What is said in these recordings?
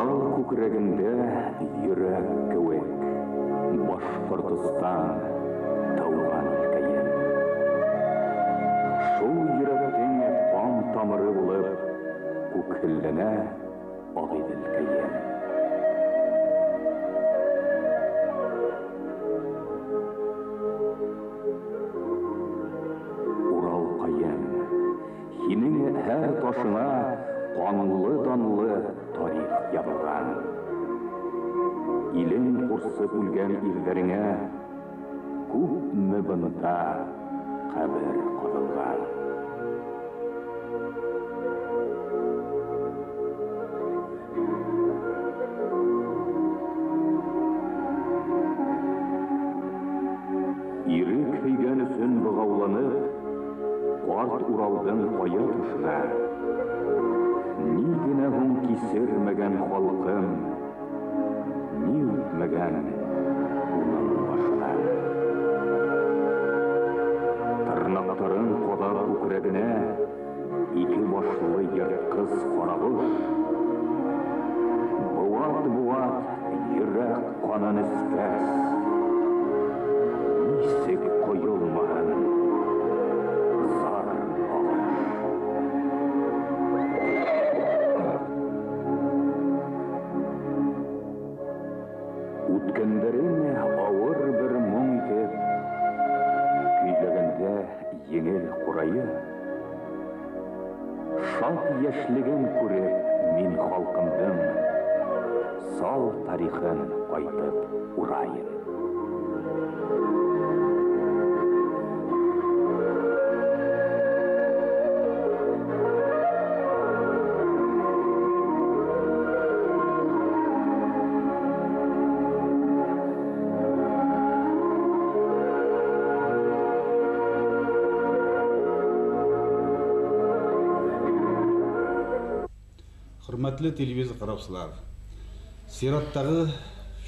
Урал күкрәгендә йөрәк кеүек, Башҡортостан тыуған илкәйем. Шул йөрәктең ҡан тамыры булып, күкһелләнә Ағиҙелкәйем. Уралҡайым, һинең һәр ташыңа ҡанлы-данлы тарих яҙылған. Илен ҡурсып үлгән ирҙәреңә күпме бында ҡәбер ҡаҙылған. Ирек һөйгән өсөн бығауланып, ҡарт Уралдың ҡая ташына ни генә һуң кисермәгән халҡым, ни үтмәгән уның башынан. Тырнаҡтарын ҡаҙап күкрәгенә ике башлы йыртҡыс ҡарағош, быуат-быуат йөрәк ҡанын эскәс, нисек ҡойолмаһын зар ағыш. Үткәндәрен ауыр бер моң итеп, көйләгәндә еңел ҡурайы, шат йәшлеген күреп мин халҡымдың сал тарихын ҡайтып урайым. Хөрмәтле телевизор ҡараусылар, сираттағы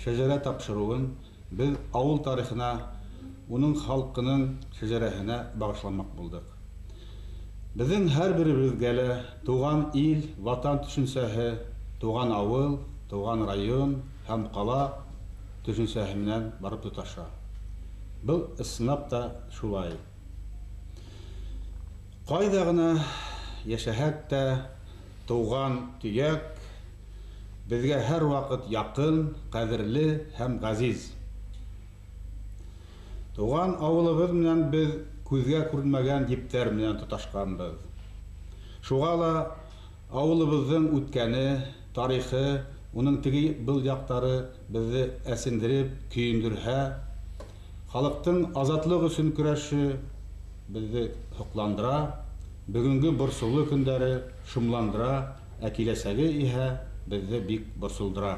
шәжәрә тапшырыуын беҙ ауыл тарихына, уның халҡының шәжәрәһенә бағышламаҡ булдыҡ. Беҙҙең һәр беребеҙгә лә тыуған ил, ватан төшөнсәһе, тыуған ауыл, тыуған район һәм ҡала төшөнсәһе менән барып тоташа. Был ысынлап та шулай. Ҡайҙа ғына йәшәһәк тә, тыуған төйәк беҙгә һәр ваҡыт яҡын, ҡәҙерле һәм ғәзиз. Тыуған ауылыбыҙ менән беҙ күҙгә күренмәгән ептәр менән тоташҡанбыҙ. Шуға ла ауылыбыҙҙың үткәне, тарихы, уның теге был яҡтары беҙҙе әсендереп, көйөндөрһә, халыҡтың азатлыҡ өсөн көрәше беҙҙе һоҡландыра, бөгөнгө борсоулы көндәре шомландыра, ә киләсәге иһә беҙҙе бик борсолдора.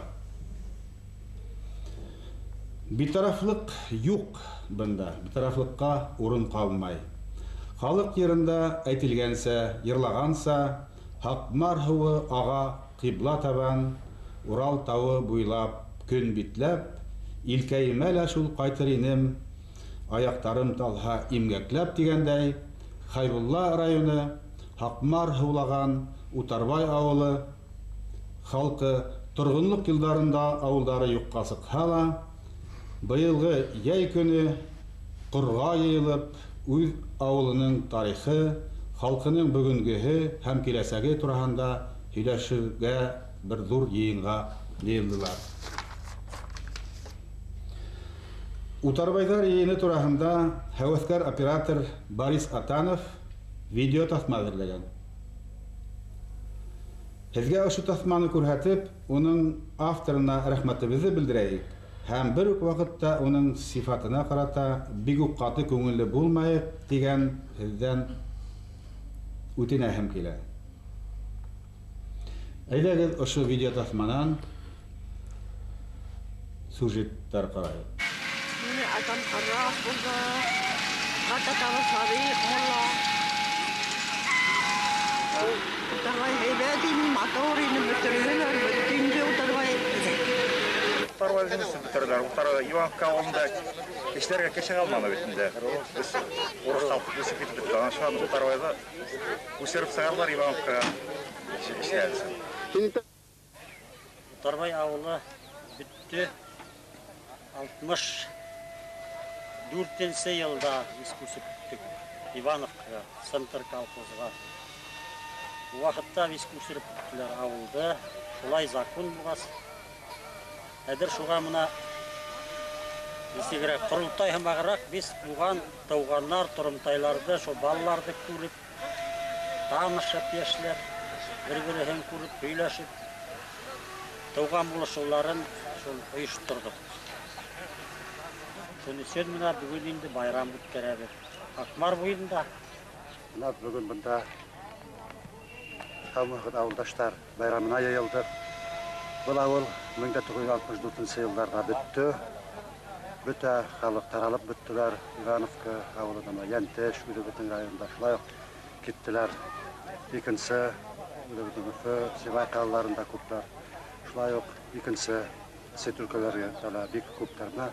Битарафлыҡ юҡ бында, битарафлыҡҡа урын ҡалмай. Халыҡ йырында әйтелгәнсә, йырлағанса, Һаҡмар һыуы аға ҡибла табан, Урал тауы буйлап, көн битләп, илкәйемә лә шул ҡайтыр инем, аяҡтарым талһа имгәкләп тигәндәй, Хәйбулла районы, Һаҡмар һыулаған Утарбай ауылы халҡы торғонлоҡ йылдарында ауылдары юҡҡа сыҡһа ла, быйылғы йәй көнө ҡорға йыйылып, үҙ ауылының тарихы, халҡының бөгөнгөһө һәм киләсәге тураһында һөйләшеүгә бер ҙур йыйынға йыйылдылар. Утарбайҙар йыйыны тураһында һәүәҫкәр оператор Борис Атанов видео таҫма әҙерләгән. Һеҙгә ошо таҫманы күрһәтеп, уның авторына рәхмәтебеҙҙе белдерәйек һәм бер үк ваҡытта уның сифатына ҡарата бик үк ҡаты күңелле булмайыҡ тигән һеҙҙән үтенәһем килә. Әйҙәгеҙ ошо видео таҫманан сюжеттар ҡарайыҡ. Мине атам ҡарап булды, ҡартатабыҙ Садиҡ мулла. Утарбай һәйбәт ине, матур ине, бөтөрҙөләр, бөттө инде Утарбай. Утарбай өсөн бөтөрҙөләр. Утарбай Ивановка ауылында эшләргә кеше ҡалманы бит инде. Беҙ урыҫ халҡы күсеп китеп бөттө. Ана шунан Утарбайҙа күсереп сығарҙылар Ивановкаға эшләр өсөн. Утарбай ауылы бөттө. 64 йылда без күсеп киттек Ивановкаға, Центр колхозға. Ул ваҡытта без күсереп бөттөләр ауылды. Шулай закон булғас. Хәҙер шуға мына нисегерәк ҡоролтай һымағыраҡ без туған, тыуғаннар, торомтайларҙы, шул балаларҙы күреп, танышып йәшләр, бер-береһен күреп, һөйләшеп, тыуған булышыуларын шул ойошторҙоҡ. Шуның өсөн мына бөгөн инде байрам үткәрәбеҙ. Һаҡмар буйында. Мына бөгөн бында һаумыһығыҙ, ауылдаштар, байрамына йыйылдыҡ. Был ауыл 1964 йылдарҙа бөттө. Бөтә халыҡ таралып бөттөләр. Ивановка ауылынан Йәнтеш, үҙебеҙҙең районда шулай уҡ киттеләр. Икенсе үҙебеҙҙең Өфө, Сибай ҡалаларында күптәр. Шулай уҡ икенсе сит өлкәләргә лә бик күптәр. Мына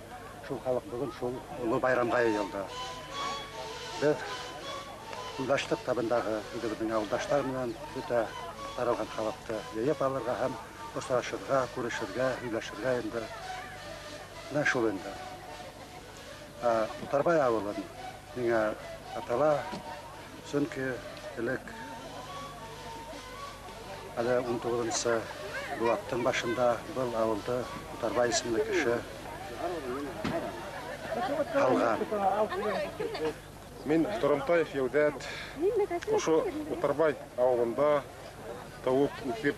шул халыҡ бөгөн шул оло байрамға йыйылды. Беҙ уйлаштыҡ та бындағы үҙебеҙҙең ауылдаштар менән бөтә таралған халыҡты йыйып алырға һәм осрашырға, күрешергә, һөйләшергә инде. Мына шул инде. Утарбай ауылын миңә атала, сөнки элек әле 19-нсы быуаттың башында был ауылды Утарбай исемле кеше һалған. Мин Торомтаев Йәүҙәт, ошо Утарбай ауылында тыуып үҫеп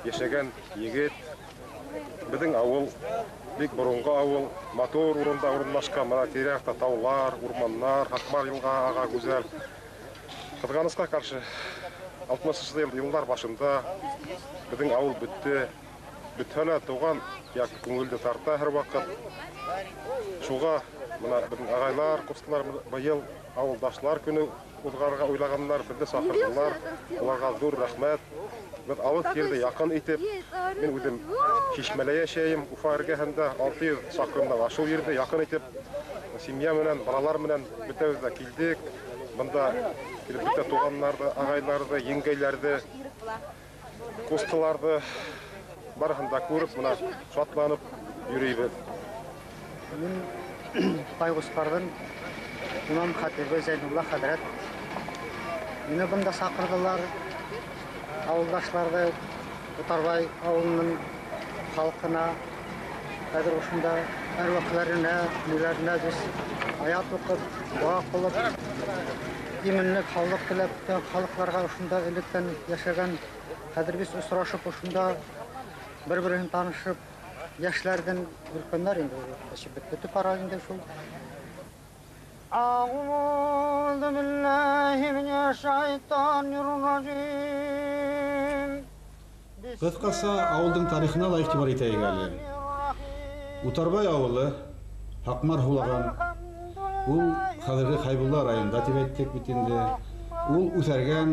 йәшәгән егет. Беҙҙең ауыл бик боронғо ауыл, матур урында урынлашҡан, мына тирә-яҡта таулар, урманнар, Һаҡмар йылға аға гүзәл. Ҡыҙғанысҡа ҡаршы, 60-сы йылдар башында беҙҙең ауыл бөттө. Бөтһә лә тыуған яҡ күңелде тарта һәр ваҡыт. Шуға мына беҙҙең ағайлар, ҡустылар быйыл ауылдашлар көнө уҙғарырға уйлағандар, беҙҙе саҡырҙылар. Уларға ҙур рәхмәт. Беҙ алыҫ ерҙе яҡын итеп, мин үҙем Шишмәлә йәшәйем, Уфа эргәһендә 600 саҡрымдан ашыу ерҙе яҡын итеп, семья менән, балалар менән бөтәбеҙ ҙә килдек. Бында килеп бөтә туғандарҙы, ағайларҙы, еңгәйләрҙе, ҡустыларҙы барыһын да күреп, мына шатланып йөрөйбөҙ. Мин Байғусҡарҙың имам хатибы Зәйнулла хәҙрәт. Мине бында саҡырҙылар, ауылдашларҙы, Утарбай ауылының халҡына, хәҙер ошонда әруахларына, ниләренә беҙ аят уҡып, доға ҡылып, именлек, һаулыҡ теләп, бөтә халыҡларға ошонда электән йәшәгән, хәҙер беҙ осрашып ошонда бер-береһен танышып, йәшләрҙән өлкәндәр инде эсеп бөтөп бара инде шул. أعوذ بالله من الشيطان الرجيم. Ҡыҫҡаса ауылдың тарихына ла иғтибар итәйек әле. Утарбай ауылы Һаҡмар һулаған. Ул хәҙерге Хәйбулла районында тип әйттек бит инде. Ул Үҫәргән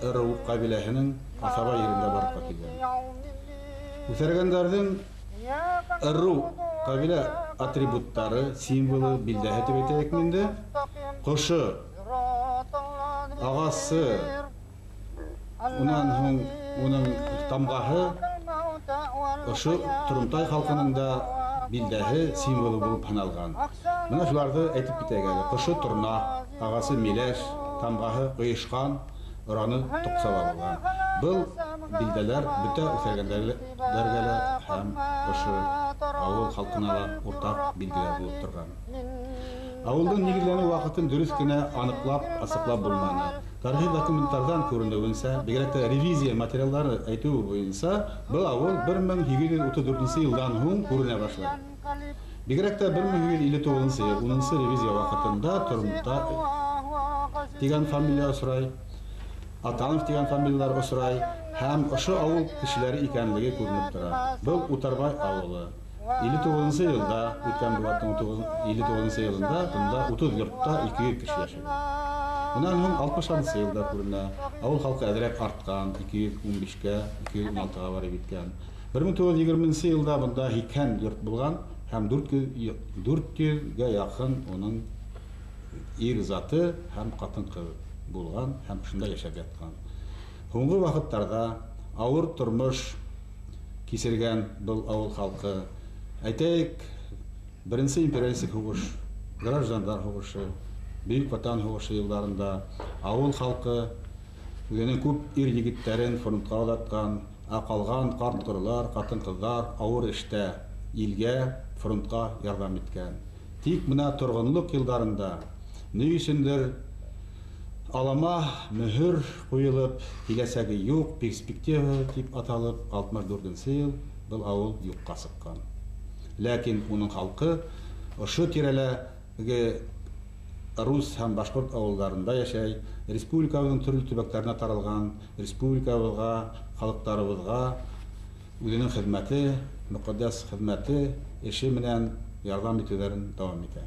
ырыу ҡәбиләһенең аҫаба ерендә барлыҡҡа килгән. Үҫәргәндәрҙең ырыу ҡәбилә атрибуттары, символы, билдәһе тип әйтәйек инде. Ҡошо, ағасы, унан һуң уның тамғаһы ошо Торомтай халҡының да билдәһе, символы булып һаналған. Мына шуларҙы әйтеп китәйек әле. Ҡошо торна, ағасы миләш, тамғаһы ойошҡан, ораны тоҡсала булған. Был билдәләр бөтә үҫәргәндәргә лә һәм ошо ауыл халҡына ла уртаҡ билдәләр булып торған. Ауылдың нигеҙләнеү ваҡытын дөрөҫ кенә аныҡлап, асыҡлап булманы. Тарихи документтарҙан күренеүенсә, бигерәк тә ревизия материалдары әйтеүе буйынса, был ауыл 1834 йылдан һуң күренә башлай. Бигерәк тә 1859 йыл, 10 ревизия ваҡытында Торомтай тигән фамилия осрай, Атанов тигән фамилиялар осрай һәм ошо ауыл кешеләре икәнлеге күренеп тора. Был Утарбай ауылы. 59 йылда, үткән быуаттың 59 йылында бында 30 йортта 200 кеше йәшәгән. Унан һуң 60 йылда күренә. Ауыл халҡы әҙерәк артҡан, 215-кә, 216-ға барып еткән. 1920 йылда бында 80 йорт булған һәм 400-гә яҡын уның ир заты һәм ҡатын-ҡыҙ булған һәм шунда йәшәп ятҡан. Һуңғы ваҡыттарҙа ауыр тормош кисергән был ауыл халҡы. Әйтәйек, беренсе империалистик һуғыш, граждандар һуғышы, Бөйөк Ватан һуғышы йылдарында ауыл халҡы үҙенең күп ир егеттәрен фронтҡа оҙатҡан, ә ҡалған ҡарт-ҡоролар, ҡатын-ҡыҙҙар ауыр эштә илгә, фронтҡа ярҙам иткән. Тик бына торғонлоҡ йылдарында ни өсөндөр алама мөһөр ҡуйылып, киләсәге юҡ, перспектива тип аталып, 64 йыл был ауыл юҡҡа сыҡҡан. Ләкин уның халҡы ошо тирәләге рус һәм башҡорт ауылдарында йәшәй, республикабыҙҙың төрлө төбәктәренә таралған, республикабыҙға, халыҡтарыбыҙға үҙенең хеҙмәте, мөҡәддәс хеҙмәте, эше менән ярҙам итеүҙәрен дауам итә.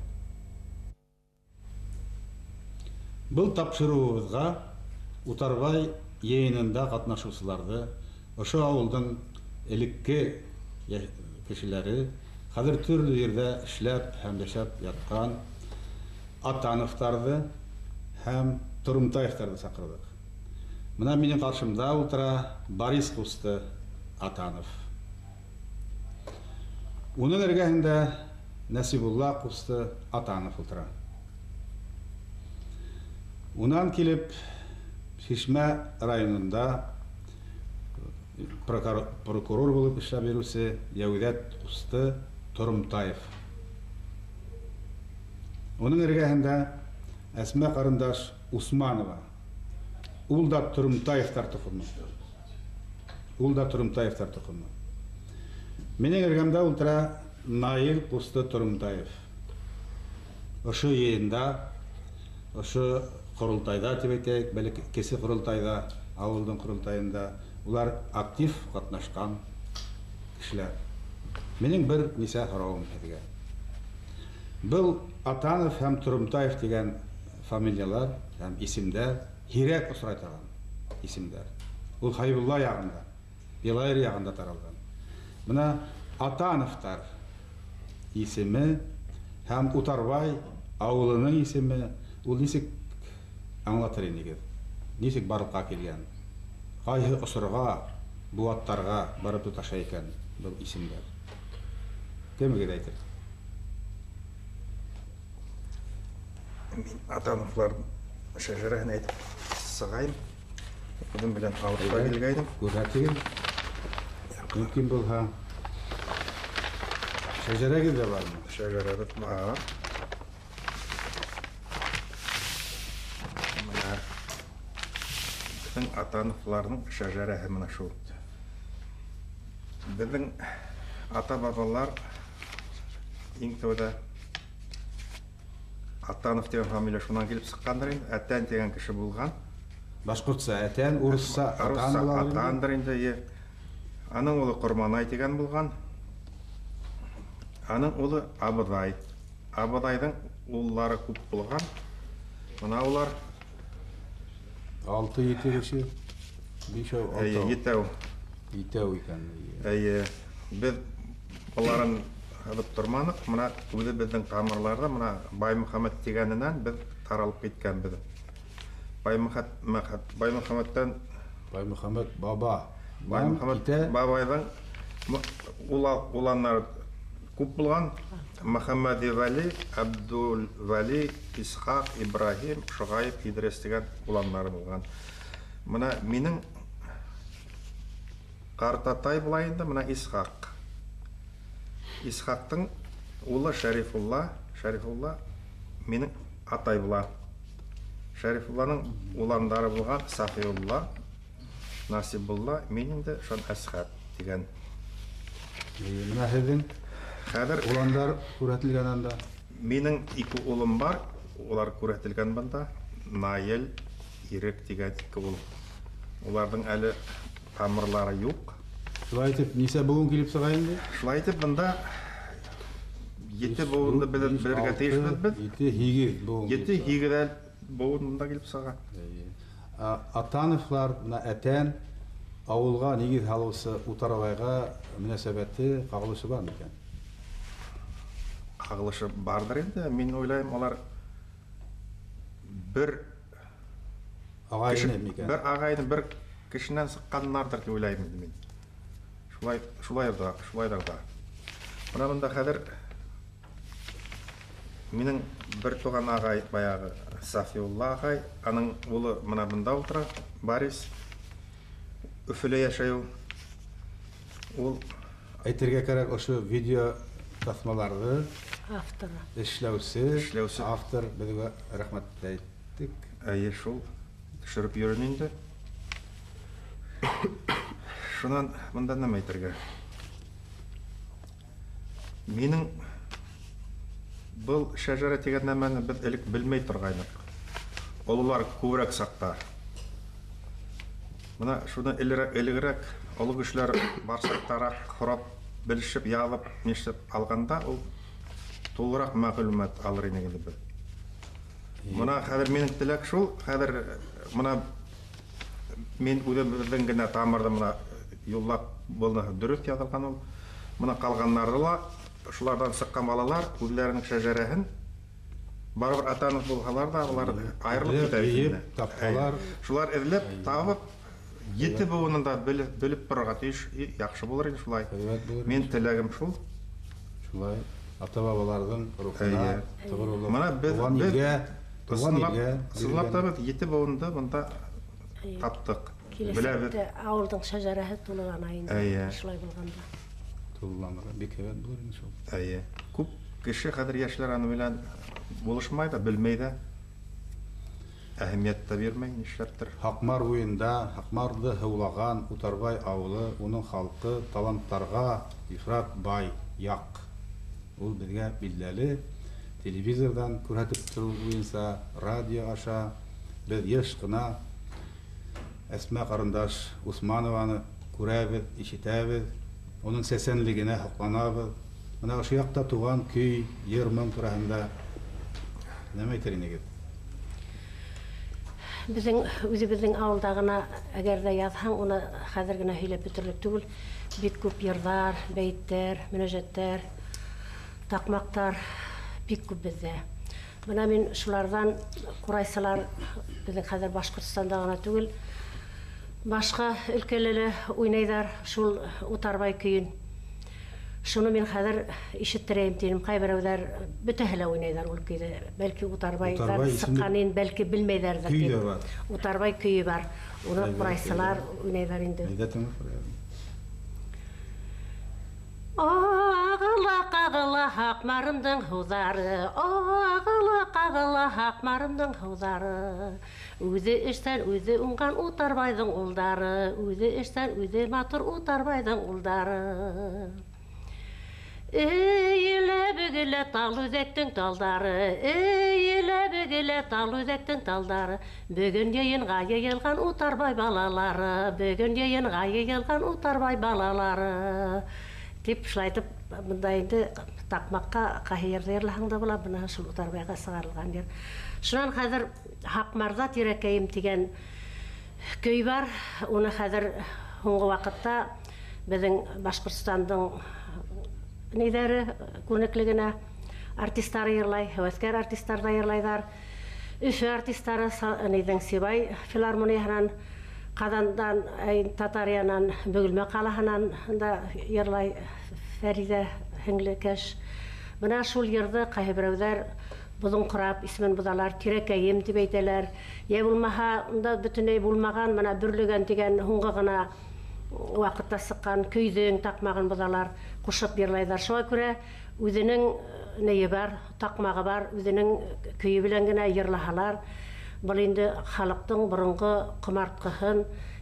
Был тапшырыуыбыҙға Утарбай йыйынында ҡатнашыусыларҙы, ошо ауылдың элекке кешеләре, хәҙер төрлө ерҙә эшләп һәм йәшәп ятҡан Атановтарҙы һәм Торумтаевтарҙы саҡырҙыҡ. Бына минең ҡаршымда ултыра Борис ҡусты Атанов. Уның эргәһендә Нәсибулла ҡусты Атанов ултыра. Унан килеп Шишмә районында прокурор булып эшләп йөрөүсе Йәүҙәт ҡусты Торумтаев. Уның эргәһендә Әсмә ҡарындаш Усманова. Ул да Торумтаевтар тоҡомо. Ул да Торумтаевтар тоҡомо. Минең эргәмдә ултыра Наил ҡусты Торумтаев. Ошо йыйында, ошо ҡоролтайҙа тип әйтәйек, бәлки кесе ҡоролтайҙа, ауылдың ҡоролтайында улар актив ҡатнашҡан кешеләр. Минең бер нисә һорауым һеҙгә. Был Атанов һәм Торумтаев тигән фамилиялар һәм исемдәр һирәк осрай торған исемдәр. Ул Хәйбулла яғында, Йылайыр яғында таралған. Бына Атановтар исеме һәм Утарбай ауылының исеме ул нисек аңлатыр инегеҙ? Нисек барлыҡҡа килгән? Ҡайһы осорға, быуаттарға барып тоташа икән был исемдәр? Кемегеҙ әйтер? Мин Атановларҙың шәжәрәһен әйтеп сығайым. Үҙем белән алып та килгәйнем. Күрһәтегеҙ. Мөмкин булһа. Шәжәрәгеҙ ҙә бармы? Шәжәрәбеҙ бар. Бына беҙҙең Атановларҙың шәжәрәһе мына шул. Беҙҙең ата-бабалар иң тәүҙә Атанов тигән фамилия шунан килеп сыҡҡандыр инде. Әтән тигән кеше булған. Башҡортса әтән, урыҫса атан була. Атандыр инде. Аның улы Ҡорманай тигән булған. Аның улы Абыҙай. Абыҙайҙың уллары күп булған. Бына улар 6-7 кеше, 5-әү, 6-ау. Етәү. Етәү икән. Эйе, беҙ быларын алып торманыҡ. Мына үҙебеҙҙең тамырларҙа мына Баймөхәмәт тигәненән беҙ таралып киткәнбеҙ. Баймөхәмәттән Баймөхәмәт баба. Баймөхәмәт бабайҙың уланнары күп булған. Мөхәммәдивәли, Абдулвәли, Исхаҡ, Ибраһим, Шоғайып, Идрис тигән уланнары булған. Мына минең ҡартатай була инде, мына Исхаҡ. Исхаҡтың улы Шәрифулла, Шәрифулла минең атай була. Шәрифулланың уландары булған Сафиулла, Насибулла, мин инде шун Әсхәт тигән. Мына һеҙҙең хәҙер уландар күрһәтелгән анда. Минең ике улым бар, улар күрһәтелгән бында. Наил, Ирек тигән ике ул. Уларҙың әле тамырлары юҡ. Шулай итеп, нисә быуын килеп сыға инде? Шулай итеп, бында 7 быуынды белергә тейешбеҙ беҙ. 7-8 быуын. 7-8 быуын бында килеп сыға. Атановлар, мына әтән ауылға нигеҙ һалыусы Утарбайға мөнәсәбәте, ҡағылышы бар микән? Ҡағылышы барҙыр инде. Мин уйлайым, улар бер ағайны микән? Бер ағайны, бер кешенән сыҡҡандарҙыр тип уйлайым инде мин. Шулай, шулай да, шулай да. Мына бында хәҙер минең бер туған ағай, баяғы Сафиулла ағай, аның улы мына бында ултыра, Борис. Өфөлә йәшәй ул. Ул әйтергә кәрәк, ошо видео таҫмаларҙы авторы эшләүсе, автор беҙгә рәхмәт әйттек. Әйе, шул төшөрөп йөрөн инде. Шунан бында нәмә әйтергә? Минең был шәжәрә тигән нәмәне беҙ элек белмәй торғайныҡ. Ололар күберәк саҡта. Мына шуны элегерәк оло кешеләр бар саҡтараҡ һорап, белешеп, яҙып, нишләп алғанда ул тулыраҡ мәғлүмәт алыр инек инде беҙ. Мына хәҙер минең теләк шул, хәҙер мына мин үҙебеҙҙең генә тамырҙы мына юллап был дөрөҫ яҙылған ул. Мына ҡалғаннары ла шуларҙан сыҡҡан балалар үҙҙәренең шәжәрәһен барыбер ата-ана булһалар ҙа улар айырылып китә бит. Тапһалар, шулар эҙләп табып ете быуынында белеп торорға тейеш, яҡшы булыр ине шулай. Мин теләгем шул. Шулай ата-бабаларҙың рухына тоғролоҡ. Мына беҙ ысынлап та беҙ ете быуынды бында таптыҡ. Беләбеҙ. Ауылдың шәжәрәһе тулылана инде. Шулай булғанда. Тулыланыр, бик һәйбәт булыр ине шул. Эйе. Күп кеше хәҙер йәшләр аны менән булышмай ҙа, белмәй ҙә, әһәмиәт тә бирмәй, нишләптер. Һаҡмар буйында Һаҡмарҙы һыулаған Утарбай ауылы, уның халҡы таланттарға ифрат бай яҡ. Ул беҙгә билдәле. Телевизорҙан күрһәтеп тороу буйынса, радио аша беҙ йыш ҡына Әсмә ҡарындаш Усманованы күрәбеҙ, ишетәбеҙ, уның сәсәнлегенә һоҡланабыҙ. Мына ошо яҡта туған көй, йыр, моң тураһында нәмә әйтер инегеҙ? Беҙҙең үҙебеҙҙең ауылда ғына әгәр ҙә яҙһаң, уны хәҙер генә һөйләп бөтөрлөк түгел. Бик күп йырҙар, бәйеттәр, мөнәжәттәр, таҡмаҡтар бик күп беҙҙә. Бына мин шуларҙан ҡурайсылар беҙҙең хәҙер Башҡортостанда ғына түгел, башҡа өлкәлә лә уйнайҙар шул Утарбай көйөн. Шуны мин хәҙер ишеттерәйем тинем. Ҡайберәүҙәр бөтәһе лә уйнайҙар ул көйҙө. Бәлки Утарбайҙар сыҡҡан инде, бәлки белмәйҙәрҙер. Көй ҙә бар. Утарбай көйө бар. Уны ҡурайсылар уйнайҙар инде. Ағыла ҡағыла Һаҡмарымдың һыуҙары, ағыла ҡағыла Һаҡмарымдың һыуҙары. Үҙе эштән үҙе уңған Утарбайҙың улдары, үҙе эштән үҙе матур Утарбайҙың улдары. Эйелә бөгөлә тал үҙәктең талдары, эйелә бөгөлә тал үҙәктең талдары. Бөгөн йыйынға йыйылған Утарбай балалары, бөгөн йыйынға йыйылған Утарбай балалары. Тип шулай итеп, бында инде таҡмаҡҡа ҡайһы ерҙә йырлаһаң да була, бына шул Утарбайға сығарылған йыр. Шунан хәҙер Һаҡмарҙа тирәкәйем тигән көй бар. Уны хәҙер һуңғы ваҡытта беҙҙең Башҡортостандың ниҙәре күренеклегенә артистары йырлай, һәүәҫкәр артистар ҙа йырлайҙар. Өфө артистары ниҙең Сибай филармонияһынан, Ҡаҙандан, Татариянан, Бөгөлмә ҡалаһынан да йырлай Фәриҙә һеңлекәш. Бына шул йырҙы ҡайһы берәүҙәр боҙоңҡырап исемен боҙалар, тирәкәйем тип әйтәләр. Йә булмаһа, унда бөтөнләй булмаған, бына Бөрлөгән тигән һуңғы ғына ваҡытта сыҡҡан көйҙөң таҡмағын боҙалар, ҡушып йырлайҙар. Шуға күрә үҙенең нейе бар, таҡмағы бар, үҙенең көйө белән генә йырлаһалар, был инде халыҡтың боронғо ҡомартҡыһын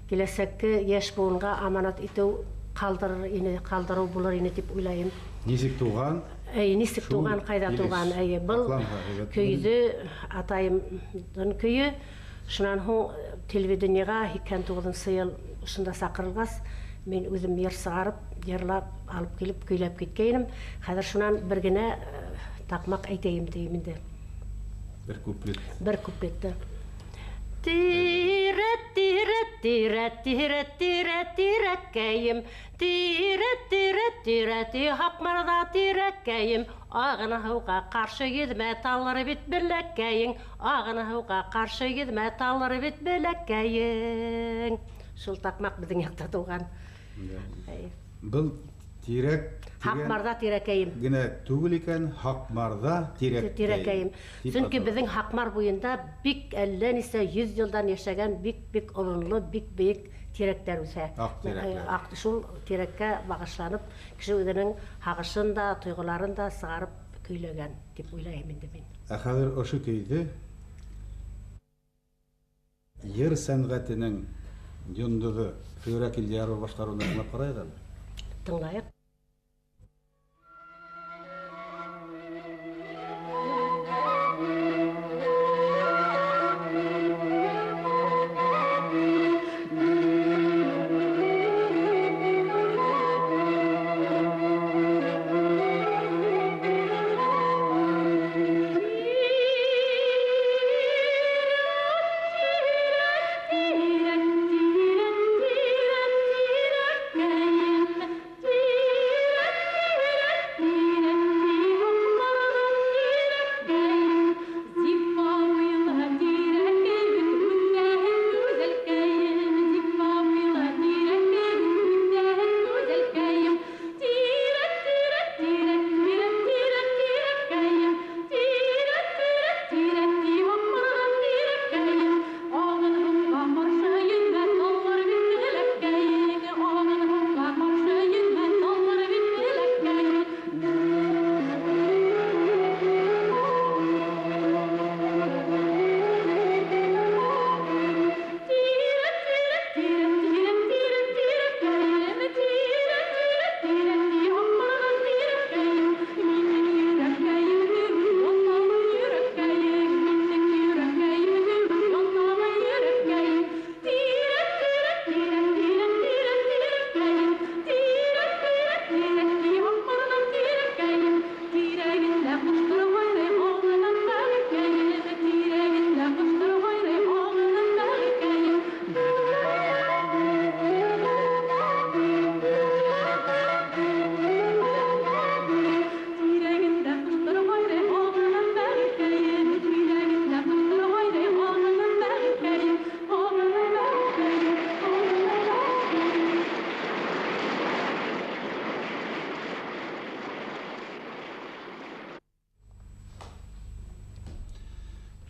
киләсәкке йәш быуынға аманат итеү ҡалдырыр ине, ҡалдырыу булыр ине тип уйлайым. Нисек туған? Әй, нисек туған, ҡайҙа туған? Әйе, был көйҙө атайымдың көйө. Шунан һуң телевидениеға 89-нсы йыл ошонда саҡырылғас, мин үҙем йыр сығарып, йырлап, алып килеп, көйләп киткәйнем. Хәҙер шунан бер генә таҡмаҡ әйтәйем тием инде. Бер куплет. Бер куплетты. Тирә, тирә, тирә, тирә, тирә, тирәкәйем. Тирә, тирә, тирә, тирә, Һаҡмарҙа тирәкәйем. Ағына һыуға ҡаршы йөҙмә талыр бит беләкәйең. Ағына һыуға ҡаршы йөҙмә талыр бит беләкәйең. Шул таҡмаҡ беҙҙең яҡта тыуған. Был тирәк Һаҡмарҙа тирәкәйем. Генә түгел икән, Һаҡмарҙа тирәкәйем. Сөнки беҙҙең Һаҡмар буйында бик әллә нисә 100 йылдан йәшәгән бик-бик олонло, бик бейек тирәктәр үҫә. Аҡ тирәктәр. Аҡ шул тирәккә бағышланып, кеше үҙенең һағышын да, тойғоларын да сығарып көйләгән тип уйлайым инде мин. Ә хәҙер ошо көйҙө йыр сәнғәтенең йондоҙо Флүрә Килдиярова башҡарыуын тыңлап ҡарайыҡ әле. Тыңлайыҡ.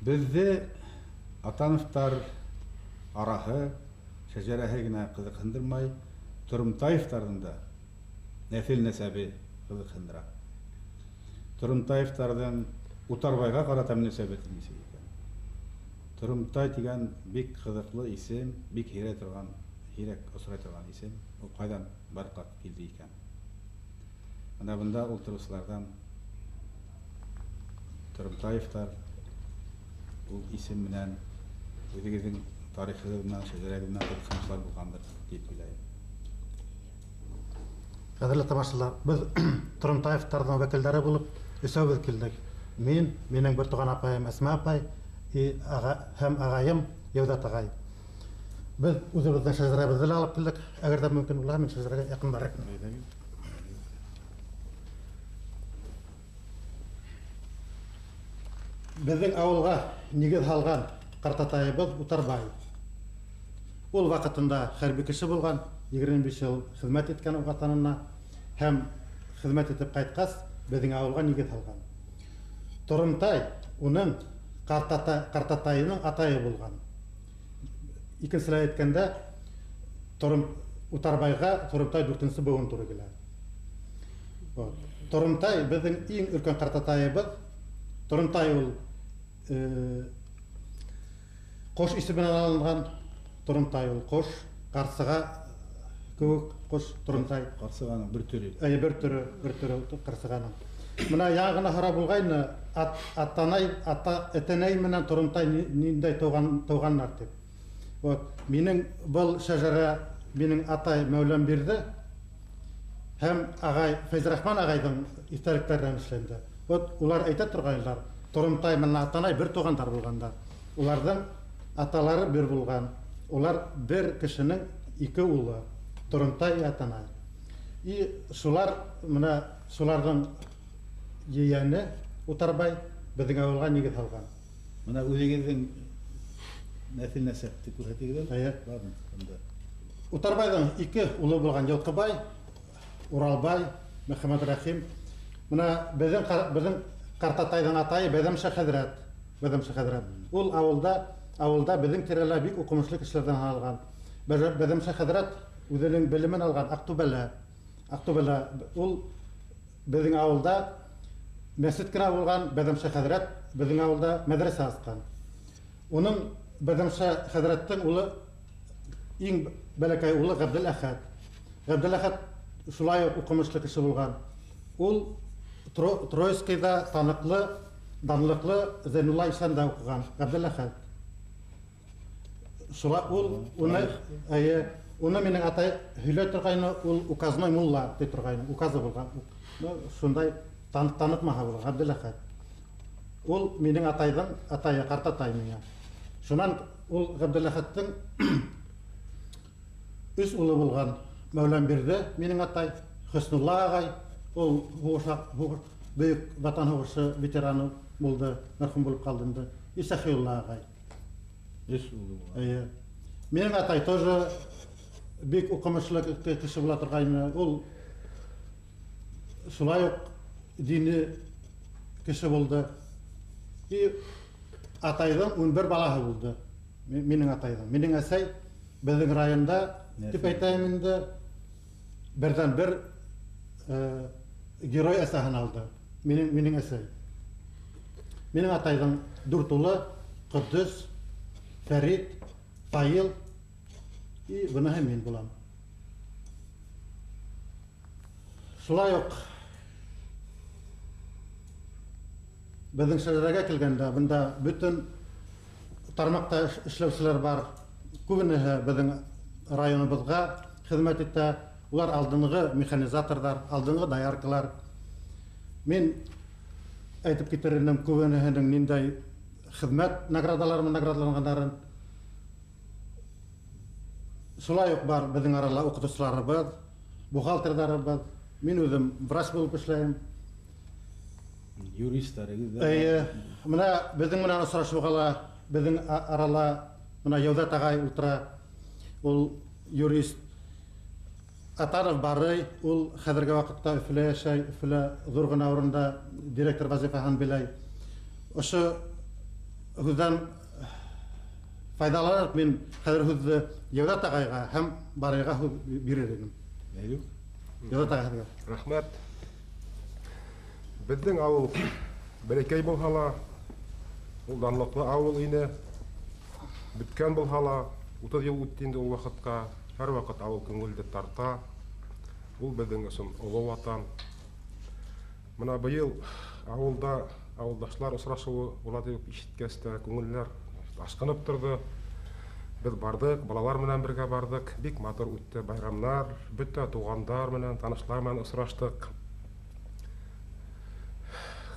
Беҙҙе Атановтар араһы, шәжәрәһе генә ҡыҙыҡһындырмай, Торомтаевтарҙың да нәҫел нәсәбе ҡыҙыҡһындыра. Торомтаевтарҙың Утарбайға ҡарата мөнәсәбәте нисек икән? Торомтай тигән бик ҡыҙыҡлы исем, бик һирәк торған, һирәк осрай торған исем. Ул ҡайҙан барлыҡҡа килде икән? Бына бында ултырыусыларҙан Торомтаевтар ул исем менән үҙегеҙҙең тарихығыҙ менән, шәжәрәгеҙ менән ҡыҙыҡһыныусылар булғандыр тип уйлайым. Ҡәҙерле тамашасылар, беҙ Торомтаевтарҙың вәкилдәре булып өсәүбеҙ килдек. Мин, минең бер туған апайым Әсмә апай һәм ағайым Йәүҙәт ағай. Беҙ үҙебеҙҙең шәжәрәбеҙҙе лә алып килдек. Әгәр ҙә мөмкин булһа, мин шәжәрәгә яҡын барайым. Беҙҙең ауылға нигеҙ һалған ҡартатайыбыҙ Утарбай. Ул ваҡытында хәрби кеше булған, 25 йыл хеҙмәт иткән ватанына һәм хеҙмәт итеп ҡайтҡас, беҙҙең ауылға нигеҙ һалған. Торомтай уның ҡартатайының атайы булған. Икенселәй әйткәндә, Утарбайға Торомтай 4-нсе быуын тура килә. Торомтай беҙҙең иң өлкән ҡартатайыбыҙ. Торомтай ул ҡош исеменән алынған. Торомтай ул ҡош, ҡарсыға кеүек ҡош Торомтай. Ҡарсығаның бер төрө. Әйе, бер төрө, бер төрө ҡарсығаның. Бына яңы ғына һорап булғайны, атанай, ата, этәнәй менән Торомтай ниндәй тыуғаннар тип. Вот, минең был шәжәрә минең атай Мәүләм бирҙе һәм ағай Фәйзрахман ағайҙың иҫтәлектәренән эшләнде. Вот, улар әйтә торғайнылар, Торомтай менән Атанай бер туғандар булғандар. Уларҙың аталары бер булған. Улар бер кешенең ике улы, Торомтай Атанай. И шулар, мына шуларҙың ейәне Утарбай беҙҙең ауылға нигеҙ һалған. Мына үҙегеҙҙең нәҫел нәсәпте күрһәтегеҙ әле? Эйе. Бармы бында? Утарбайҙың ике улы булған Йылҡыбай, Уралбай, Мөхәммәт Рәхим. Мына беҙҙең ҡартатайҙың атайы Бәҙәмшә хәҙрәт, Бәҙәмшә хәҙрәт. Ул ауылда беҙҙең тирәлә бик уҡымышлы кешеләрҙән һаналған. Бәҙәмшә хәҙрәт үҙенең белемен алған Аҡтүбәлә. Аҡтүбәлә ул беҙҙең ауылда мәсет кенә булған, Бәҙәмшә хәҙрәт беҙҙең ауылда мәҙрәсә асҡан. Уның Бәҙәмшә хәҙрәттең улы, иң бәләкәй улы Ғәбделәхәт. Ғәбделәхәт шулай уҡ уҡымышлы кеше булған. Ул Троицкийҙа таныҡлы, данлыҡлы Зәйнулла ишанда уҡыған Ғәбделәхәт. Шулай ул уны, әйе, уны минең атай һөйләй торғайны, ул указной мулла ти торғайны, указы булған. Шундай танытмаһа булған Ғәбделәхәт. Ул минең атайҙың атайы, ҡартатай миңә. Шунан ул Ғәбделәхәттең өс улы булған. Мәүләнбирҙе минең атай, Хөснулла ағай, ул Бөйөк Ватан һуғышы ветераны булды, мәрхүм булып ҡалды инде. Исәхиулла ағай. Өс улы булған. Эйе. Минең атай тоже бик уҡымышлы кеше була торғайны. Ул шулай уҡ дини кеше булды. И атайҙың 11 балаһы булды. Минең атайҙың. Минең әсәй беҙҙең районда, тип әйтәйем инде, берҙән бер герой әсәһен алды. Минең әсәй. Минең атайҙың 4 улы: Ҡөддөс, Фәрит, Фаил и быныһы мин булам. Шулай уҡ беҙҙең шәжәрәгә килгәндә, бында бөтөн тармаҡта эшләүселәр бар. Күбенеһе беҙҙең районыбыҙға хеҙмәт итә. Улар алдынғы механизаторҙар, алдынғы дояркалар. Мин әйтеп китер инем күбенеһенең ниндәй хеҙмәт наградалары менән наградаланғандарын. Шулай уҡ бар беҙҙең арала уҡытыусыларыбыҙ, бухгалтерҙарыбыҙ. Мин үҙем врач булып эшләйем. Юристарығыҙ ҙа. Эйе, мына беҙҙең менән осрашыуға ла беҙҙең арала мына Йәүҙәт ағай ултыра, ул юрист. Атаров Барый, ул хәҙерге ваҡытта Өфөлә йәшәй, Өфөлә ҙур ғына урында директор вазифаһын биләй. Ошо һүҙҙән файҙаланып, мин хәҙер һүҙҙе Йәүҙәт ағайға һәм Барыйға һүҙ бирер инем. Әйе. Йәүҙәт ағай һеҙгә. Рәхмәт. Беҙҙең ауыл бәләкәй булһа ла, ул данлыҡлы ауыл ине. Бөткән булһа ла, 30 йыл үтте инде ул ваҡытҡа. Һәр ваҡыт ауыл күңелде тарта. Ул беҙҙең өсөн оло ватан. Мына быйыл ауылда ауылдашлар осрашыуы була тип ишеткәс тә күңелләр ашҡынып торҙо. Беҙ барҙыҡ, балалар менән бергә барҙыҡ. Бик матур үтте байрамнар, бөтә туғандар менән, танышлар менән осраштыҡ.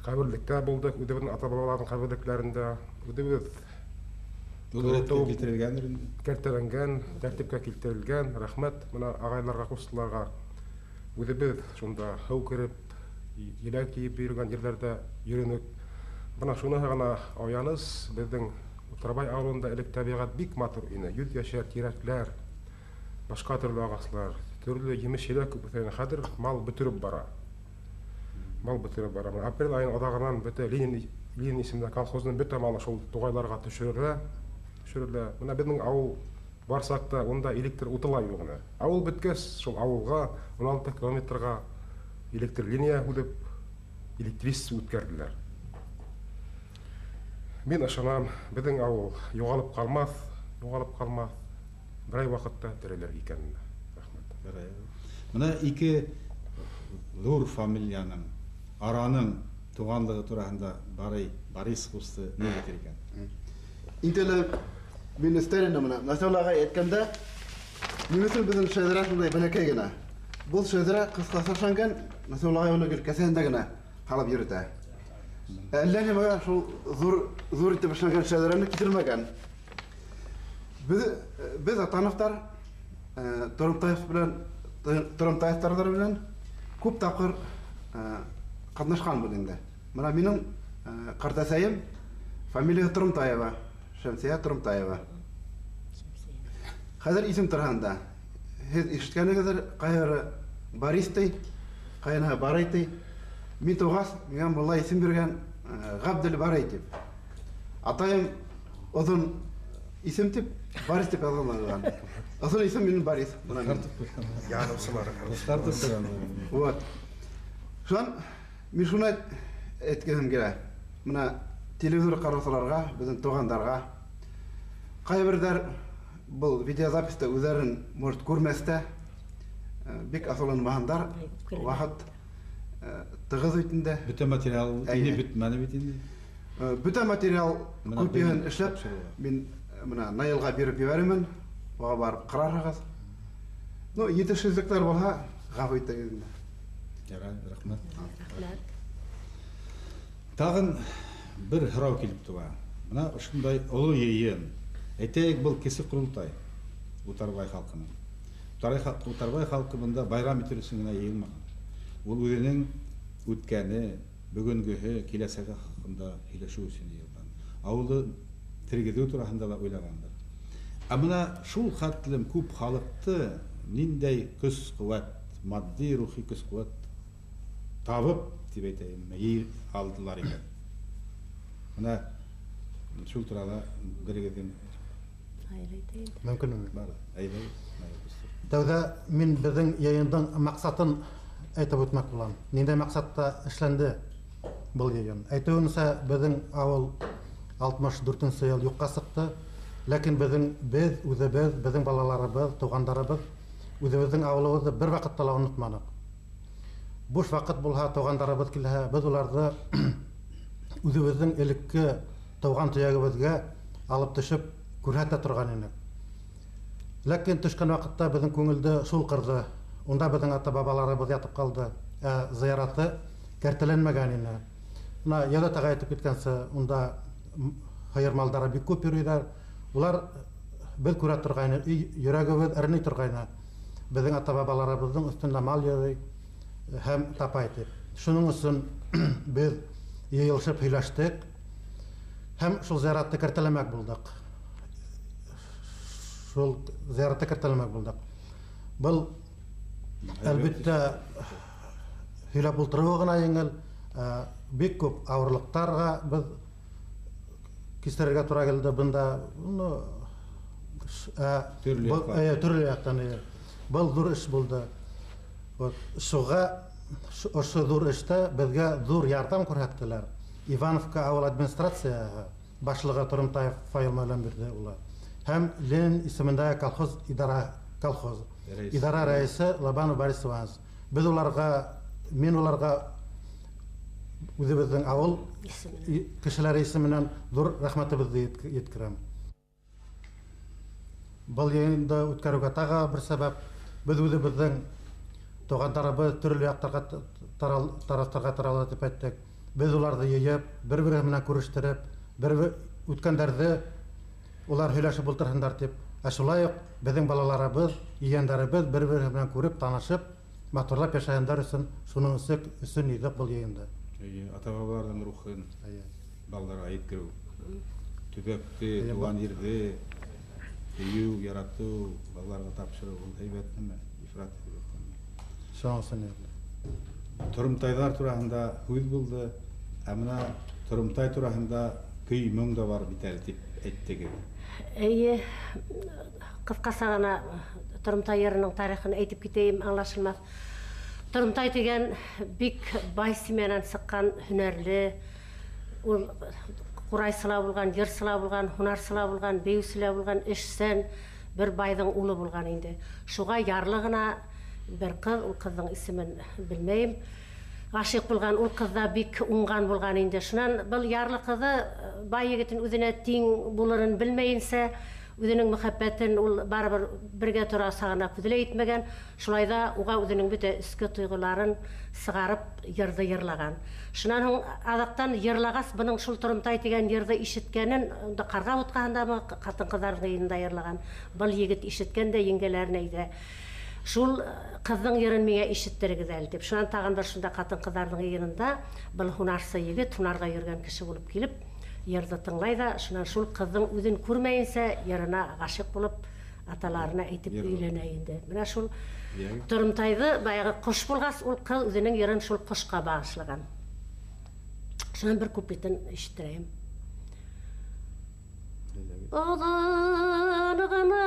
Ҡәберлектә булдыҡ, үҙебеҙҙең ата-бабаларҙың ҡәберлекләрендә, үҙебеҙ килтерелгәндер инде. Кәртәләнгән, тәртипкә килтерелгән. Рәхмәт мына ағайларға, ҡустыларға. Үҙебеҙ шунда һыу кереп, еләк кейеп йөрөгән ерҙәрҙә йөрөнөк. Бына шуныһы ғына аяныс, беҙҙең Утарбай ауылында элек тәбиғәт бик матур ине. Йөҙ йәшәр тирәкләр, башҡа төрлө ағаслар, төрлө емеш-еләк күп үҫә ине. Хәҙер мал бөтөрөп бара. Мал бөтөрөп бара. Бына апрель айының аҙағынан бөтә Ленин исемле колхоздың бөтә малы шул туғайларға төшөрөлә. Төшөрөлә. Бына беҙҙең ауыл барсаҡ та унда электр уты ла юҡ ине. Ауыл бөткәс, шул ауылға 16 километрға электр линия һүҙеп, электричество үткәрҙеләр. Мин ышанам, беҙҙең ауыл юғалып ҡалмаҫ, юғалып ҡалмаҫ. Берәй ваҡытта терелер икәненә. Рәхмәт. Берәй. Бына ике ҙур фамилияның, араның туғанлығы тураһында Барый, Борис ҡусты ни әйтер икән? Инде әле мин өҫтәр инем бына. Насибулла ағай әйткәндә, ни өсөн беҙҙең шәҙрә шундай бәләкәй генә? Был шәҙрә ҡыҫҡаса эшләнгән, Насибулла ағай уны гел кеҫәһендә генә һалып йөрөтә. Әллә нимәгә шул ҙур итеп эшләнгән шәҙрәне китермәгән. Беҙ Атановтар, Торомтаев белән, Торомтаевтар белән күп тапҡыр ҡатнашҡанбыҙ инде. Бына минең ҡартәсәйем фамилияһы Торомтаева, Шәмсиә Торомтаева. Хәҙер исем тураһында һеҙ ишеткәнегеҙҙер, ҡайһы Борис ти, ҡайнаһы Барый ти. Мин тыуғас, миңә мулла исем биргән Ғабделбарый тип. Атайым оҙон исем тип, Борис тип яҙған. Оҙон исем минең Борис. Яныусылар. Вот. Шунан мин шуны әйткем килә. Мына телевизор ҡараусыларға, беҙҙең туғандарға, ҡайберҙәр был видеозаписта үҙҙәрен, может, күрмәҫ тә, бик асыуланмаһындар, ваҡыт тығыҙ бит инде. Бөтә материал инеп бөтмәне бит инде. Бөтә материал копияһын эшләп, мин мына Наилға биреп ебәрермен, уға барып ҡарарһығыҙ. Ну, етешһеҙлектәр булһа, ғәфү итегеҙ инде. Ярай, рәхмәт. Рәхмәт. Тағын бер һорау килеп тыуа. Мына ошондай оло йыйын. Әйтәйек, был кесе ҡоролтай Утарбай халҡының. Утарбай халҡы бында байрам итер өсөн генә йыйылмаған. Ул үҙенең үткәне, бөгөнгөһө, киләсәге хаҡында һөйләшеү өсөн йыйылған. Ауылды тергеҙеү тураһында ла уйлағандар. Ә мына шул хәтлем күп халыҡты ниндәй көс-ҡеүәт, матди, рухи көс-ҡеүәт табып, тип әйтәйем, йыйып алдылар икән. Мына шул турала берегеҙҙең мөмкинме? Бар, әйҙә. Тәүҙә мин беҙҙең йыйындың маҡсатын әйтеп үтмәк булам. Ниндәй маҡсатта эшләнде был йыйын? Әйтеүенсә, беҙҙең ауыл 64-нсе йыл юҡҡа сыҡты, ләкин беҙ үҙебеҙ, беҙҙең балаларыбыҙ, туғандарыбыҙ үҙебеҙҙең ауылыбыҙҙы бер ваҡытта ла онотманыҡ. Буш ваҡыт булһа, туғандарыбыҙ килһә, беҙ уларҙы үҙебеҙҙең элекке тыуған төйәгебеҙгә алып төшөп күрһәтә торған инек. Ләкин төшкән ваҡытта беҙҙең күңелде шул ҡырҙы. Унда беҙҙең ата-бабаларыбыҙ ятып ҡалды. Ә зыяраты кәртәләнмәгән ине. Мына Йәүҙәт ағай әйтеп киткәнсә, унда һыйыр малдары бик күп йөрөйҙәр. Улар беҙ күрә торғайны, йөрәгебеҙ әрней торғайны. Беҙҙең ата-бабаларыбыҙҙың өҫтөндә мал йөрөй һәм тапай тип. Шуның өсөн беҙ йыйылышып һөйләштек һәм шул зыяратты кәртәләмәк булдыҡ. Шул зыяратты кәртәләмәк булдыҡ. Был әлбиттә һөйләп ултырыуы ғына еңел, бик күп ауырлыҡтарға беҙ кистерергә тура килде бында. Төрлө яҡтан. Был ҙур эш булды. Шуға ошо ҙур эштә беҙгә ҙур ярҙам күрһәттеләр. Ивановка ауыл администрацияһы башлығы Торомтаев Фаил Мәүләнбирҙе улы һәм Ленин исемендәге колхоз идара рәйесе Лобанов Борис Иванович. Беҙ уларға, мин уларға үҙебеҙҙең ауыл кешеләре исеменән ҙур рәхмәтебеҙҙе еткерәм. Был йыйынды үткәреүгә тағы бер сәбәп, беҙ үҙебеҙҙең туғандарыбыҙ төрлө яҡтарға тарафтарға тарала тип әйттек. Беҙ уларҙы йыйып, бер-береһе менән күрештереп, бер үткәндәрҙе улар һөйләшеп ултырһындар тип. Ә шулай уҡ беҙҙең балаларыбыҙ, ейәндәребеҙ бер-береһе менән күреп, танышып, матурлап йәшәһендәр өсөн, шуның өсөн йыйҙыҡ был йыйынды. Ата-бабаларҙың рухын балаларға еткереү, төбәкте, тыуған ерҙе һөйөү, яратыу, балаларға тапшырыу ул һәйбәт нәмә, ифрат һәйбәт нәмә. Шуның өсөн йыйҙыҡ. Торомтайҙар тураһында һүҙ булды, ә мына Торомтай тураһында көй моң да бар бит әле тип әйттегеҙ. Эйе, ҡыҫҡаса ғына Торомтай йырының тарихын әйтеп китәйем, аңлашылмаҫ. Торомтай тигән бик бай семьянан сыҡҡан һөнәрле, ул ҡурайсы ла булған, йырсы ла булған, һунарсы ла булған, бейеүсе лә булған, эшсән бер байҙың улы булған инде. Шуға ярлы ғына бер ҡыҙ, ул ҡыҙҙың исемен белмәйем, ғашиҡ булған, ул ҡыҙ ҙа бик уңған булған инде. Шунан был ярлы ҡыҙы бай егетен үҙенә тиң булырын белмәйенсә, үҙенең мөхәббәтен ул барыбер бергә тора сағына күҙлә итмәгән, шулай ҙа уға үҙенең бөтә эске тойғоларын сығарып йырҙы йырлаған. Шунан һуң аҙаҡтан йырлағас, бының шул Торомтай тигән йырҙы ишеткәнен, унда ҡарға утҡаһындамы, ҡатын-ҡыҙҙарҙың йыйынында йырлаған. Был егет ишеткән дә еңгәләренә әйтә: шул ҡыҙҙың йырын миңә ишеттерегеҙ әле тип. Шунан тағын бер шунда ҡатын-ҡыҙҙарҙың йыйынында был һунарсы егет, һунарға йөрөгән кеше булып килеп, йырҙы тыңлай ҙа, шунан шул ҡыҙҙың үҙен күрмәйенсә йырына ғашиҡ булып, аталарына әйтеп өйләнә инде. Мына шул Торомтайҙы баяғы ҡош булғас, ул ҡыҙ үҙенең йырын шул ҡошҡа бағышлаған. Шунан бер куплетын ишеттерәйем. Оҙон ғына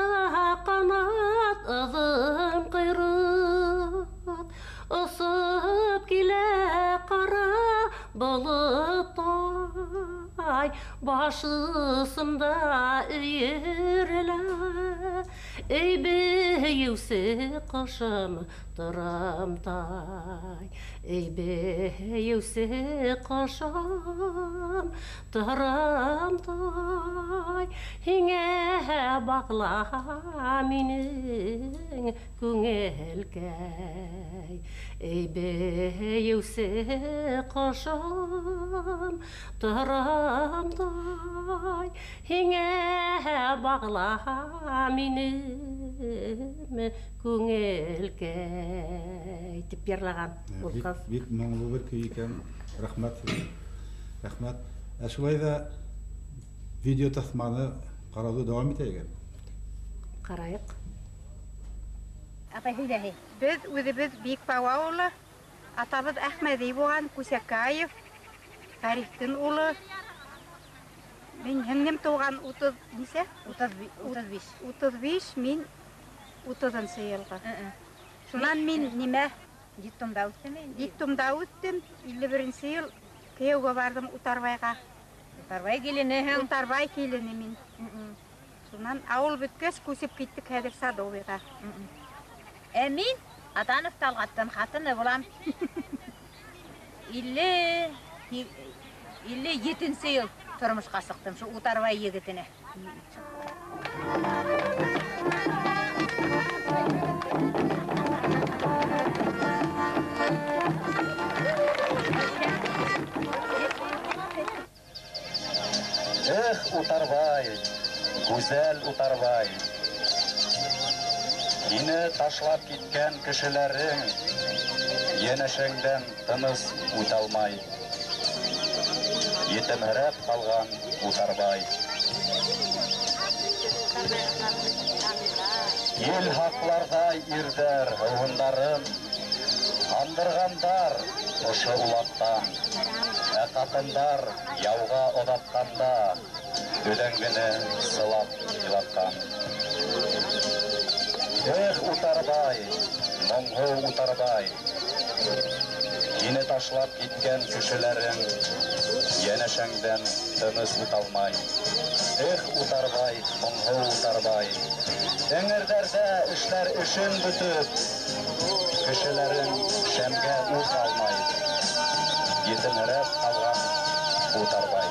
ҡанат, оҙон ҡойроҡ, осоп килә ҡара болоттай, башысында өйөрөлә, эй бейеүсе ҡошом торомтай, эй бейеүсе ҡошом торомтай, һиңә бағла минең күңелкәй, эй бейеүсе ҡошом торомтай, һиңә бағла минең күңелкәй, тип йырлаған ул ҡыҙ. Бик моңло бер көй икән. Рәхмәт. Рәхмәт. Ә шулай ҙа видео таҫманы ҡарауҙы дауам итәйек әле. Ҡарайыҡ. Апай, һөйләһәй. Беҙ үҙебеҙ Бикбау ауылы, атабыҙ Әхмәҙи булған, Күсәкәев, Ғарифтың улы. Мин һеңлем тыуған 30 нисә? 35. 35, мин 30-нсы йылғы. Шунан мин нимә? Детдомда үҫтем. Детдомда үҫтем. 51-нсе йыл кейәүгә барҙым Утарбайға. Утарбай киленеһең. Утарбай килене мин. Шунан ауыл бөткәс күсеп киттек хәҙер Садовыйға. Ә мин Атанов Талғаттың ҡатыны булам. 57-нсе йыл тормошҡа сыҡтым шул Утарбай егетенә. Эх, Утарбай, гүзәл Утарбай, һине ташлап киткән кешеләрең йәнәшәңдән тыныс үтә алмай. Етемһерәп ҡалған Утарбай. Ел һаҡларҙай ирҙәр һыуһындарын ҡандырғандар ошо улаҡтан. Ә ҡатындар яуға оҙатҡанда өҙәңгене сылап илатҡан. Эх, Утарбай, моңһоу Утарбай, һине ташлап киткән кешеләрең йәнәшәңдән тыныс үтә алмай. Эх, Утарбай, моңһоу Утарбай, эңерҙәрҙә эшләр эшен бөтөп, кешеләрең шәмгә ут алмай. Етемһерәп ҡалған Утарбай.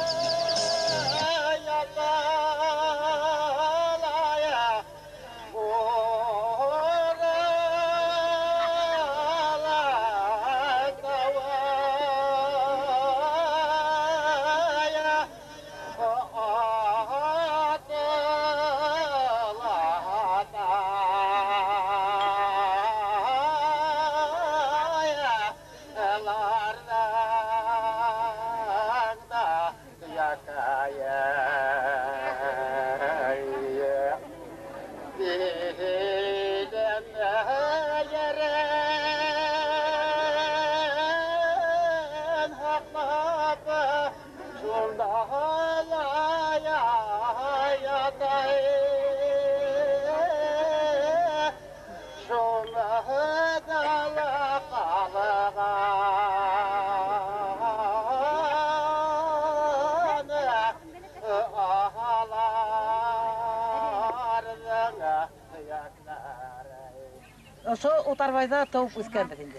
Ошо Утарбайҙа тыуып үҫкәнбеҙ инде.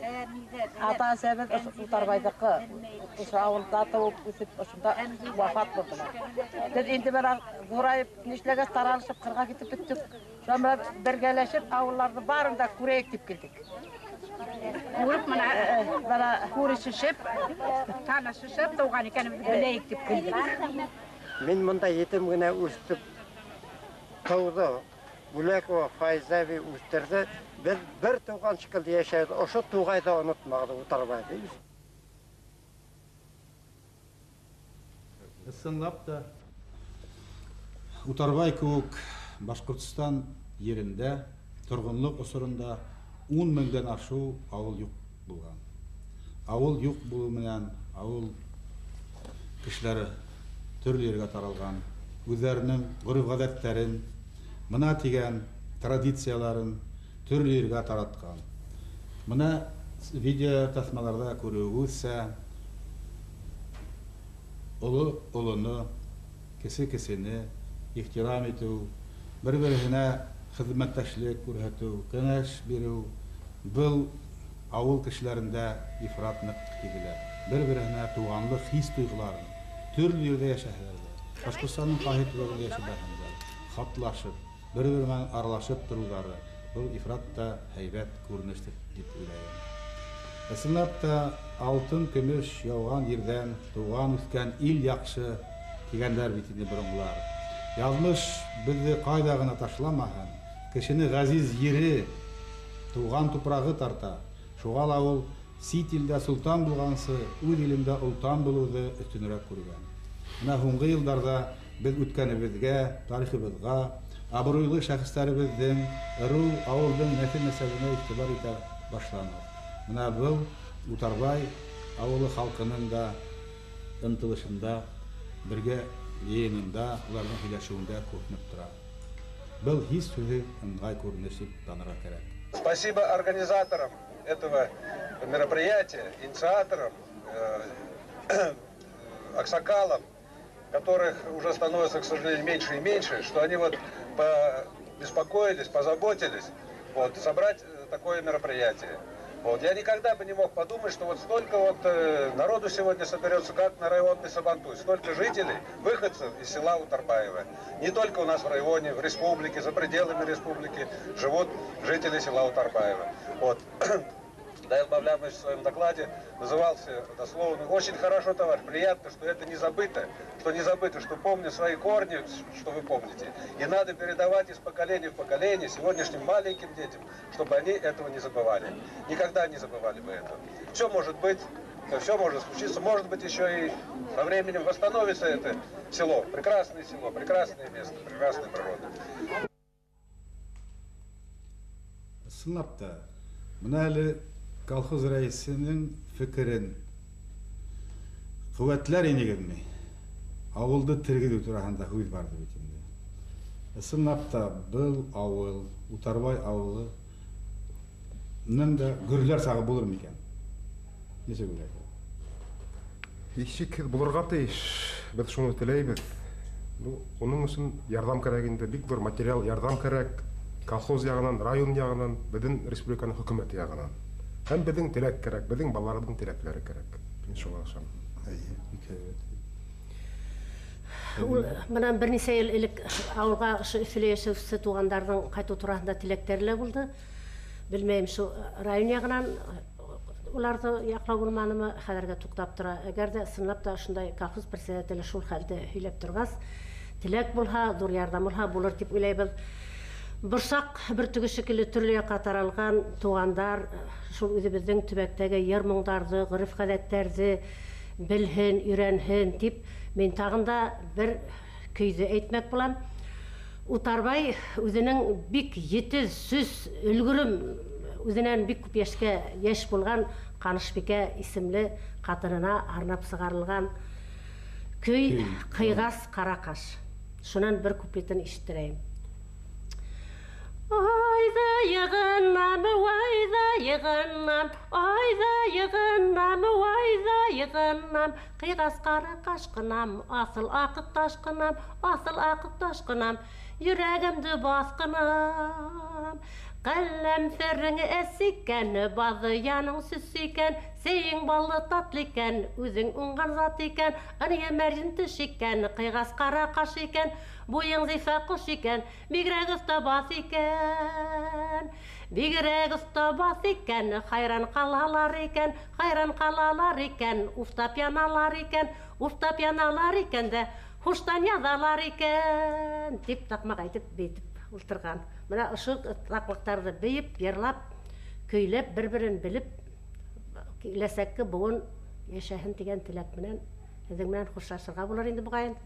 Ата-әсәбеҙ ошо Утарбайҙыҡы, ошо ауылда тыуып үҫеп, ошонда вафат булдылар. Беҙ инде бер ҙурайып нишләгәс таралышып ҡырға китеп бөттөк. Шунан бер бергәләшеп ауылларҙы барын да күрәйек тип килдек. Күреп мына бара күрешешеп, танышышып тыуған икәнебеҙҙе беләйек тип килдек. Мин мында етем генә үҫтеп тыуҙы. Бүләкова Файза әбей үҫтерҙе. Беҙ бер туған шикелле йәшәйбеҙ. Ошо туғайҙы онотмағыҙ Утарбайҙы. Ысынлап та Утарбай кеүек Башҡортостан ерендә торғонлоҡ осоронда 10 меңдән ашыу ауыл юҡ булған. Ауыл юҡ булыу менән ауыл кешеләре төрлө ергә таралған, үҙҙәренең ғөрөф-ғәҙәттәрен, мына тигән традицияларын төрлө ергә таратҡан. Мына видео таҫмаларҙа күреүегеҙсә, оло олоно, кесе кесене ихтирам итеү, бер-береһенә хеҙмәттәшлек күрһәтеү, кәңәш биреү был ауыл кешеләрендә ифрат ныҡ һиҙелә. Бер-береһенә туғанлыҡ хис тойғоларын төрлө ерҙә йәшәһәләр ҙә, Башҡортостандың ҡайһы төбәгендә йәшәһәләр ҙә, хатлашып, бер-бер менән аралашып тороуҙары был ифрат та һәйбәт күренеш тип уйлайым. Ысынлап та алтын көмөш яуған ерҙән тыуған үҫкән ил яҡшы тигәндәр бит инде боронғолар. Яҙмыш беҙҙе ҡайҙа ғына ташламаһын, кешене ғәзиз ере, тыуған тупрағы тарта. Шуға ла ул сит илдә солтан булғансы, үҙ илендә олтан булыуҙы өҫтөнөрәк күргән. Бына һуңғы йылдарҙа беҙ үткәнебеҙгә, тарихыбыҙға, абруйлы шәхестәребеҙҙең, ырыу, ауылдың нәҫел-нәсәбенә иғтибар итә башланыҡ. Бына был Утарбай ауылы халҡының да ынтылышында, бергә йыйынында, уларҙың һөйләшеүендә күренеп тора. Был һис һүҙһеҙ ыңғай күренеш тип танырға кәрәк. Спасибо организаторам этого мероприятия, инициаторам, аксакалам, которых уже становится, к сожалению, меньше и меньше, что они вот побеспокоились, позаботились вот, собрать такое мероприятие. Вот. Я никогда бы не мог подумать, что вот столько вот народу сегодня соберется, как на районный Сабантуй, столько жителей, выходцев из села Утарбаево. Не только у нас в районе, в республике, за пределами республики живут жители села Утарбаево. Вот. Даил Бавлямович в своем докладе назывался дословно. Очень хорошо, товарищ, приятно, что это не забыто, что помню свои корни, что вы помните. И надо передавать из поколения в поколение сегодняшним маленьким детям, чтобы они этого не забывали. Никогда не забывали бы этого. Все может быть, все может случиться, может быть, еще и со временем восстановится это село. Прекрасное село, прекрасное место, прекрасная природа. Ысынлап та, мына әле колхоз рәйесенең фекерен ҡеүәтләр инегеҙме? Ауылды тергеҙеү тураһында һүҙ барҙы бит инде. Ысынлап та был ауыл, Утарбай ауылы ның да гөрләр сағы булыр микән? Нисек уйлайһығыҙ? Һис шикһеҙ булырға тейеш. Беҙ шуны теләйбеҙ. Уның өсөн ярҙам кәрәк инде, бик ҙур материал ярҙам кәрәк. Колхоз яғынан, район яғынан, беҙҙең республиканың хөкүмәте яғынан. Һәм беҙҙең теләк кәрәк, беҙҙең балаларыбыҙҙың теләкләре кәрәк. Мин шуға ышанам. Эйе, бик һәйбәт. Ул бынан бер нисә йыл элек ауылға ошо Өфөлә йәшәүсе туғандарҙың ҡайтыу тураһында теләктәре лә булды. Белмәйем, шул район яғынан уларҙы яҡлау булманымы, хәҙергә туҡтап тора. Әгәр ҙә ысынлап та ошондай колхоз председателе шул хәлде һөйләп торғас, теләк булһа, ҙур ярҙам булһа, булыр тип уйлайбыҙ. Борсаҡ бөртөгө шикелле төрлө яҡҡа таралған туғандар шул үҙебеҙҙең төбәктәге йыр-моңдарҙы, ғөрөф-ғәҙәттәрҙе белһен, өйрәнһен тип мин тағын да бер көйҙө әйтмәк булам. Утарбай үҙенең бик етеҙ, сүз, өлгөрөм, үҙенән бик күп йәшкә йәш булған Ҡанышбикә исемле ҡатынына арнап сығарылған көй Ҡыйғас Ҡарақаш. Шунан бер куплетын ишеттерәйем. Айҙа йығынам, вайҙа йығынам, айҙа йығынам, вайҙа йығынам, Ҡыйғас ҡарақашҡынам, аҫыл аҡыҡ ташҡынам, аҫыл аҡыҡ ташҡынам, йөрәгемде баҫҡынам. Ҡәләм ферең әс икән, баҙы яның сүс икән, сәйең баллы татлы икән, үҙең уңған зат икән, ынйы мәржен теш икән, ҡыйғас ҡарақаш икән, буйың зифа ҡош икән, бигерәк оҫта баҫ икән. Бигерәк оҫта баҫ икән, хайран ҡалалар икән, хайран ҡалалар икән, уфтап яналар икән, уфтап яналар икән дә, хуштан яҙалар икән, тип таҡмаҡ әйтеп бейтеп ултырған. Мына ошо таҡмаҡтарҙы бейеп, йырлап, көйләп, бер-берен белеп, киләсәкке быуын йәшәһен тигән теләк менән һеҙҙең менән хушлашырға булыр инде буғайын.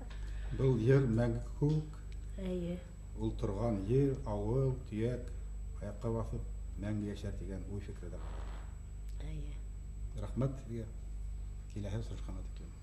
Был ер мәңге күк. Эйе. Ул торған ер, ауыл, төйәк, аяҡҡа баҫып Мәңге йәшәр тигән уй-фекер ҙә бар. Эйе. Рәхмәт һеҙгә. Киләһе осрашҡанға тиклем.